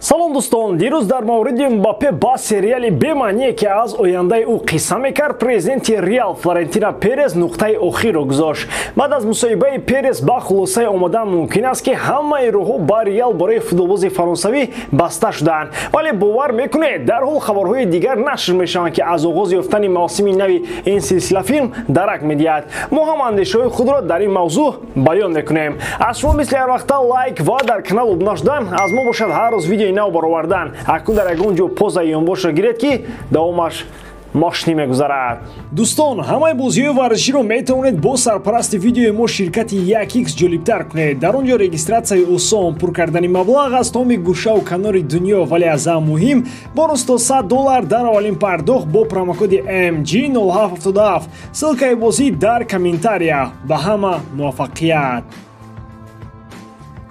Салом, дӯстон. Дирӯз дар мавриди Мбаппе ба сериали бемаъние, ки аз ояндаи ӯ қисса мекард, президенти Реал Флорентино Перес нуқтаи охирро гузошт. Баъд аз мусоҳибаи Перес ба хулосае омадан мумкин аст, ки ҳамаи роҳҳо ба Реал барои футболбози фаронсавӣ баста шудаанд. Вале бовар мекунед, дарҳол хабарҳои дигар нашр мешаванд, ки аз оғоз ёфтани мавсими нави ин силсила филм дарак медиҳад. Мо ҳам андешаҳои худро дар ин мавзӯъ баён мекунем. Аз шумо мисли ҳар вақта лайк ва дар канал обуна шудан, аз мо бошад ҳар рӯз видеои нав баровардан. Акнун дар ягон ҷо поза ёнбошро гиред, ки давомаш мошинӣ мегузарад. Дӯстон, ҳамаи бозиҳои варзиширо метавонед бо сарпарасти видеои мо, ширкати 1x, ҷолибтар кунед. Дар он ҷо регистратсияи осон, пур кардани маблағ аз тамоми гӯшаву канори дунё, вале аз ҳам муҳим, бонус то 100 доллар дар аввалин пардохт бо промокоди MG0777. Ссылкаи бозӣ дар комментария. Ба ҳама муваффақият!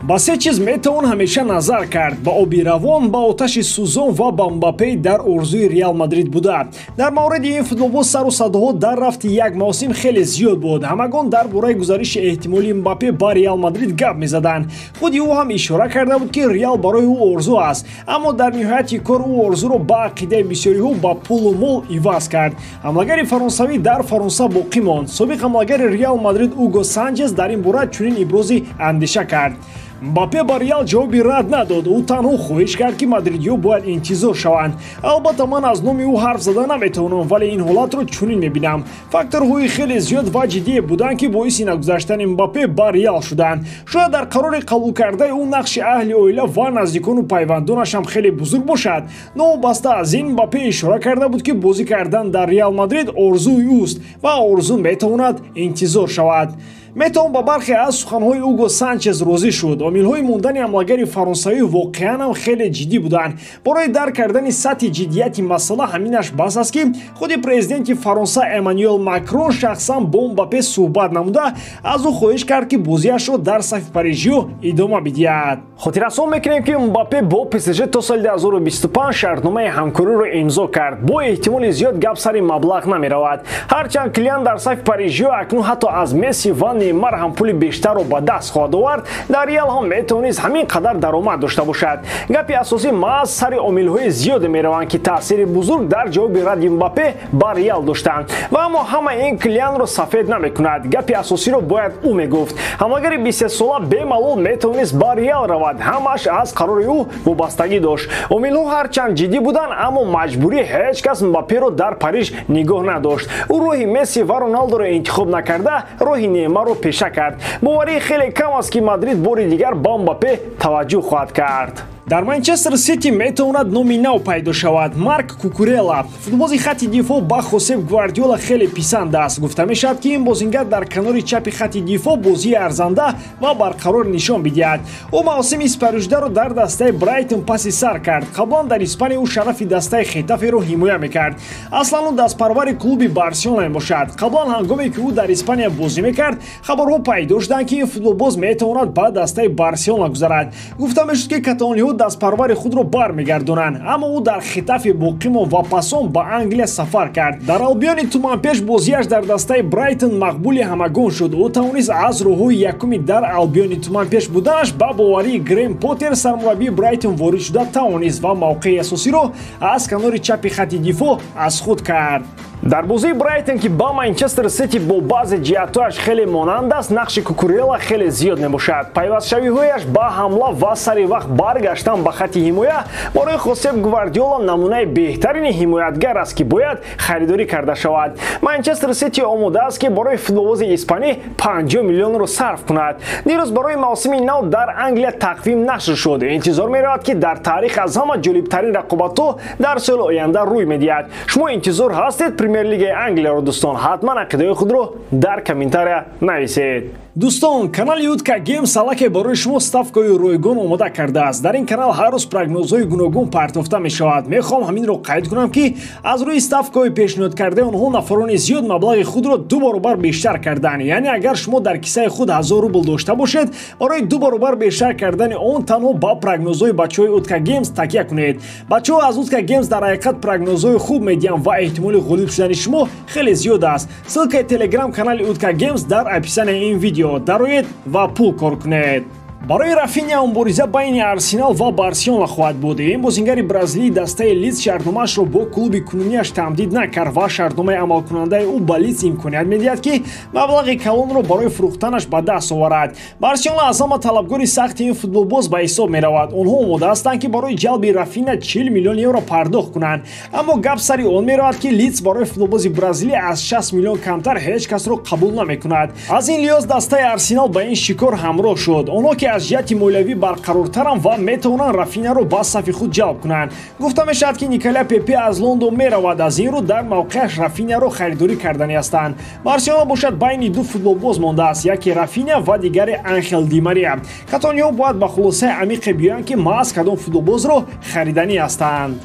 Ба се чиз метавон ҳамеша назар кард: ба оби равон, ба оташи сӯзон ва ба Мбаппе дар орзуи Реал Мадрид буда. Дар мавриди ин футболбоз сару садоҳо дар рафти як мавсим хеле зиёд буд. Ҳамагон дар бораи гузариши эҳтимолии Мбаппе ба Реал Мадрид гап мезаданд. Худи ӯ ҳам ишора карда буд, ки Реал барои ӯ орзу аст, аммо дар ниҳояти кор ӯ орзуро, ба ақидаи бисёриҳо, ба пулу мол иваз кард. Ҳамлагари фаронсавӣ дар Фаронса боқӣ монд. Собиқ ҳамлагари Реал Мадрид Уго Санчес дар ин бора чунин ибрози андеша кард: «Мбаппе ба Реал ҷавоби рад надод, ӯ танҳо хоҳиш кард, ки мадридиҳо бояд интизор шаванд. Албатта, ман аз номи ӯ ҳарф зада наметавонам, вале ин ҳолатро чунин мебинам: факторҳои хеле зиёд ва ҷиддие буданд, ки боиси нагузаштани Мбаппе ба Реал шуданд. Шояд дар қарори қабулкардаи ӯ нақши аҳли оила ва наздикону пайвандонаш ҳам хеле бузург бошад. Новобаста аз ин, Мбаппе ишора карда буд, ки бозӣ кардан дар Реал Мадрид орзуи ӯст ва орзу метавонад интизор шавад». Метавон ба бархе аз суханҳои Уго Санчес розӣ шуд. Омилҳои мондани ҳамлагари фаронсавӣ воқеан ҳам хеле ҷиддӣ буданд. Барои дарк кардани сатҳи ҷиддияти масъала ҳаминаш бас аст, ки худи президенти Фаронса Эммануэл Макрон шахсан бо Мбаппе суҳбат намуда, аз ӯ хоҳиш кард, ки бозиашро дар сафи парижиё идома бидиҳад. Хотиррасон мекунем, ки Мбаппе бо ПСЖ то соли 2025 шартномаи ҳамкориро имзо кард. Бо эҳтимоли зиёд гап сари маблағ намеравад, ҳарчанд Килиан дар сафи парижиё акнун ҳатто аз Месси ва Неймар ҳам пули бештарро ба даст хоҳад овард, дар Реал ҳам метавонист ҳамин қадар даромад дошта бошад. Гапи асосӣ маҳз сари омилҳои зиёде мераванд, ки таъсири бузург дар ҷавоби радди Мбаппе ба Реал доштанд. Ва аммо ҳама ин Килианро сафед намекунад. Гапи асосиро бояд ӯ мегуфт. Ҳамлагари 23сола бемалол метавонист ба Реал равад, ҳамааш аз қарори ӯ вобастагӣ дошт. Омилҳо ҳарчанд ҷиддӣ буданд, аммо маҷбурӣ ҳеҷ кас Мбапперо дар Париж нигоҳ надошт. Ӯ роҳи Месси ва Роналдоро интихоб накарда, роҳи Неймарро пеша кард. Боварии хеле кам аст, ки Мадрид бори дигар ба Мбаппе таваҷҷӯҳ хоҳад кард. Дар Манчестер Сити метавонад номи нав пайдо шавад: Марк Кукурела. Футболбози хатти дифоъ ба Хосеп Гвардиола хеле писанд аст. Гуфта мешавад, ки ин бозингар дар канори чапи хатти дифоъ бозии арзанда ва барқарор нишон бидиҳад. Ӯ мавсими сипаришударо дар дастаи Брайтон паси сар кард. Қаблан дар Испания ӯ шарафи дастаи Хетаферо ҳимоя мекард. Аслан ӯ дастпарвари клуби Барселона мебошад. Қаблан, ҳангоме ки ӯ дар Испания бозӣ мекард, хабарҳо пайдо шуданд, ки ин футболбоз метавонад ба дастаи Барселона гузарад. Гуфта мешуд, ки каталониҳо дастпарвари худро бармегардонанд, аммо ӯ дар Хетафе боқӣ монд ва пасон ба Англия сафар кард. Дар Албиони туманпеш бозиаш дар дастаи Брайтон мақбули ҳамагон шуд. Ӯ тавонист аз роҳҳои якуми дар Албиони туманпеш буданаш ба боварии Грем Поттер, сармураббии Брайтон, ворид шуда тавонист ва мавқеи асосиро аз канори чапи хатти дифоъ аз худ кард. Дар бозии Брайтон, ки ба Манчестер Сити бо баъзе ҷиҳатҳояш хеле монанд аст, нақши Кукурела хеле зиёд мебошад. Пайвастшавиҳояш ба ҳамла ва сари вақт баргаштан ба хатти ҳимоя барои Хосеп Гвардиола намунаи беҳтарини ҳимоятгар аст, ки бояд харидорӣ карда шавад. Манчестер Сити омода аст, ки барои футболбози испанӣ 50 миллионро сарф кунад. Дирӯз барои мавсими нав дар Англия тақвим нашр шуд. Интизор меравад, ки дар таърих аз ҳама ҷолибтарин рақобатҳо дар соли оянда рӯй медиҳад. Шумо интизор ҳастед Премер-лигаи Англияро, дӯстон? Ҳатман ақидаҳои худро дар комментария нависед. Дӯстон, канали Утка Геймс аллакай барои шумо ставкаҳои ройгон омода кардааст. Дар ин канал ҳар рӯз прогнозҳои гуногун партофта мешавад. Мехоҳам ҳаминро қайд кунам, ки аз рӯи ставкаҳои пешниҳодкардаи онҳо нафарони зиёд маблағи худро ду баробар бештар карданд. Яъне агар шумо дар кисаи худ 1000 рубл дошта бошед, барои ду баробар бештар кардани он танҳо ба прогнозҳои бачаҳои Утка Геймс такя кунед. Бачаҳо аз Утка Геймс дар ҳақиқат прогнозҳои хуб медиҳанд ва эҳтимоли ғолиб шудани шумо хеле зиёд аст. Ссылкаи телеграм канали Утка Геймс дар описанияи ин видео. Дароед ва пул кор кунед. Барои Рафиня мубориза байни Арсенал ва Барселона хоҳад буд. Ин бозингари бразилии дастаи Лидс шартномаашро бо клуби кунунияш тамдид накард ва шартномаи амалкунандаи ӯ ба Лидс имконият медиҳад, ки маблағи калонро барои фурӯхтанаш ба даст оварад. Барселона аз ҳама талабгори сахти ин футболбоз ба ҳисоб меравад. Онҳо омода ҳастанд, ки барои ҷалби Рафиня 40 миллион евро пардохт кунанд. Аммо гап сари он меравад, ки Лидс барои футболбози бразилия аз 60 миллион камтар ҳеҷ касро қабул намекунад. Аз ин лиҳоз дастаи Арсенал ба ин шикор ҳамроҳ шуд. Онҳо ки аз ҷиҳати молиявӣ барқарортаранд ва метавонанд Рафиняро ба сафи худ ҷалб кунанд. Гуфта мешавад, ки Николя Пепе аз Лондон меравад. Аз ин рӯ дар мавқеаш Рафиняро харидорӣ карданӣ ҳастанд. Барселона бошад байни ду футболбоз мондааст, яке Рафиня ва дигаре Анхел Ди Мария. Катониҳо бояд ба хулосаи амиқе биёянд, ки маҳз кадом футболбозро хариданӣ ҳастанд.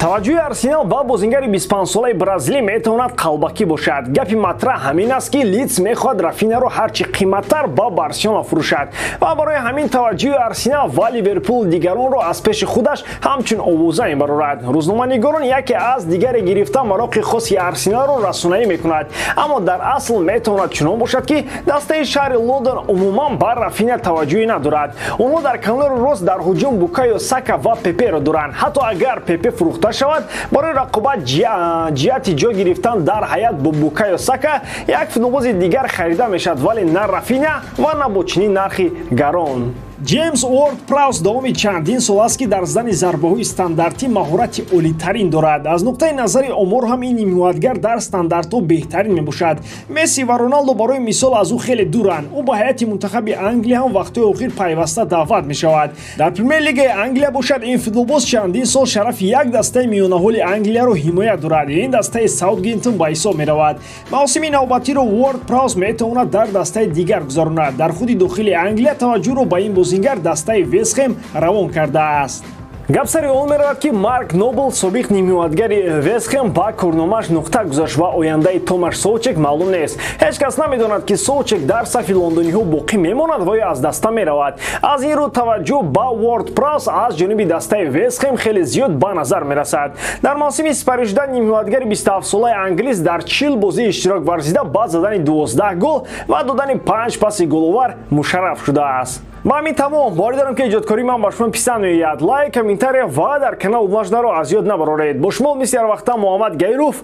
Таваҷҷӯҳи Арсенал ба бозингари 25-солаи бразилӣ метавонад қалбакӣ бошад. Гапи матраҳ ҳамин аст, ки Лидс мехоҳад Рафиняро ҳарчи қиматтар ба Барселона фурӯшад ва барои ҳамин таваҷҷӯҳи Арсенал ва Ливерпул дигаронро аз пеши худаш ҳамчун овоза мебарорад. Рӯзноманигорон яке аз дигаре гирифта мароқи хоси Арсеналро расонаӣ мекунад, аммо дар асл метавонад чунон бошад, ки дастаи шаҳри Лондон умуман ба Рафиня таваҷҷӯҳе надорад. Онҳо дар канори рост дар ҳуҷум Букайо Сака ва Пеперо доранд. Ҳатто агар Пепе фурӯхта шавад, барои рақобат ҷиҳати ҷой гирифтан дар ҳаят бо Букайо Сака як футболбози дигар харида мешавад, вале на Рафиня ва на бо чунин нархи гарон. Ҷеймс Уорд Праус давоми чандин сол аст, ки дар задани зарбаҳои стандартӣ маҳорати олитарин дорад. Аз нуқтаи назари омор ҳам ин нимҳимоятгар дар стандартҳо беҳтарин мебошад. Месси ва Роналдо барои мисол аз ӯ хеле дуранд. Ӯ ба ҳайати мунтахаби Англия ҳам вақтҳои охир пайваста даъват мешавад. Дар Премер-лигаи Англия бошад, ин футболбоз чандин сол шарафи як дастаи миёнаҳоли Англияро ҳимоя дорад. Ин дастаи Саутгемптон ба ҳисоб меравад. Мавсими навбатиро Уорд Праус метавонад дар дастаи дигар гузаронад. Дар худи дохили Англия таваҷҷӯҳро ба ин бозингар дастаи Вестхэм равон кардааст. Гап сари он меравад, ки Марк Нобл, собиқ нимҳимоятгари Вестхэм, ба корномааш нуқта гузошт ва ояндаи Томаш Соучек маълум нест. Ҳеҷ кас намедонад, ки Соучек дар сафи лондониҳо боқӣ мемонад ва ё аз даста меравад. Аз ин рӯ таваҷҷӯҳ ба Уорд Праус аз ҷониби дастаи Вестхэм хеле зиёд ба назар мерасад. Дар мавсими сипаришуда нимҳимоятгари 27-солаи англис дар 40 бозӣ иштирок варзида ба задани 12 гол ва додани 5 паси головар мушарраф шудааст. Ба ҳамин тамом. Боварӣ дорам, ки эҷодкории ман ба шумо писанд меояд. Лайк, комментария ва дар канал обуна аз ёд набароред. Бо шумо мисли ҳар вақта Муҳаммад Гайров.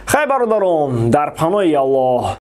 Хайр, бародарон, дар паноҳи Аллоҳ.